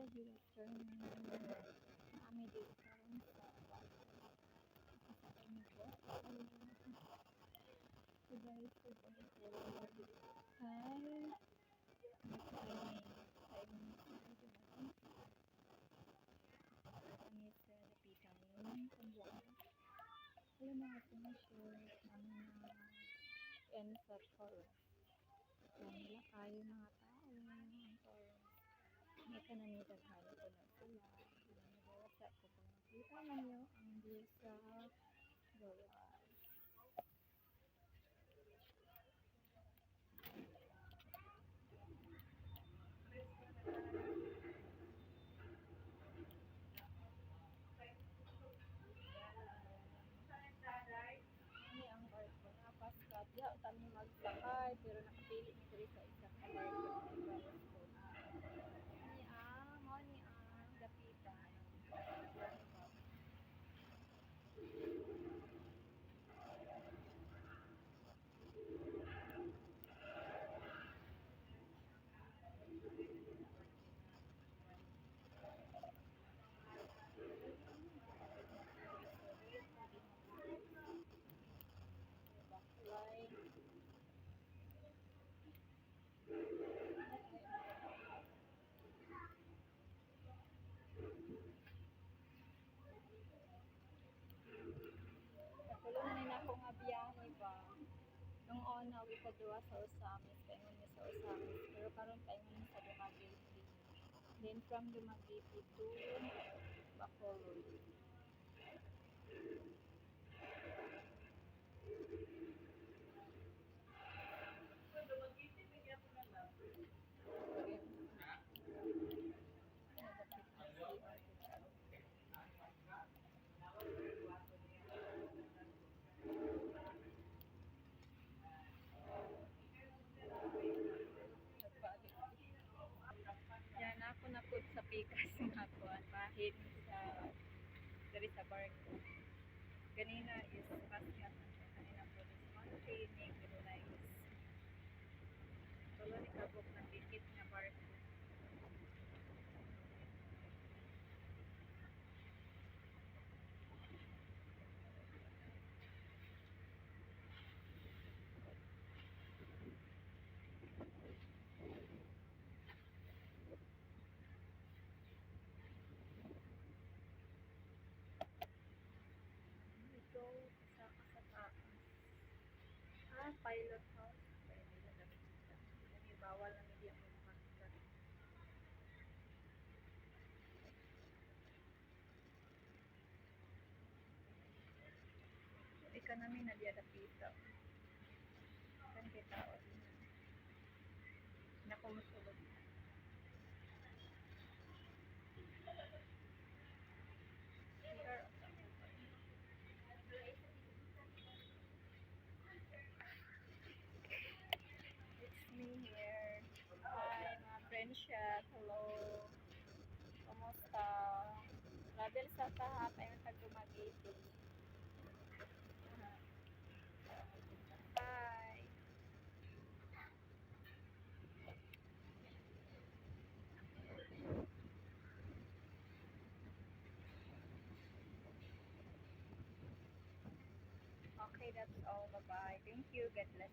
Good afternoon. Naa mi diri karon sa barko. Nakasakay mi barko. So guys, kay nagkain sa imong Dumaguete. Kami sa Dapitan, Zamboanga. Hello, mga finisher. Kami na end sa Torres. Yan, wala kayo mga tao. Ang Torres. May kanami, daghan ko na sila. Nagawa sa ko kung makita man niyo ang view sa gawas. Ini ang barko na paskat. Ya, kami magsakay pero nakapili mi diri sa isa ka barko sa gawas ko. Ini ang mao ni ang Dapitan. Barko. Baklay. Kapulo na ni nako nga biyahe ba. Nung una, ug ikaduha sa Ozamiz, paingon mi sa Ozamiz, pero karon paingon mi sa Dumaguete. Then from Dumaguete to Bacolod. Okay. Ano, dapit na CR ko siya. Nagpaabit. Yan, ako na pud sa pikas nga kuan bahid sa diri sa barko. Ganina is paskat na siya. Kanina po is 1 training pero nice. Tulo ni kabuk na ticket nga barko. We go sa taas. Ah, pilot house. Pwede na nakita. Hindi bawal na hindi ang makita. Ika namin na diya dapita. Kan kay tao din. Naku, musulod. We are on the water. It's me here. Hi, mga friendship. Hello. Kumusta? Travel sa tahap ay tag Dumaguete. Bye. Okay, that's all. Bye-bye. Thank you. God bless.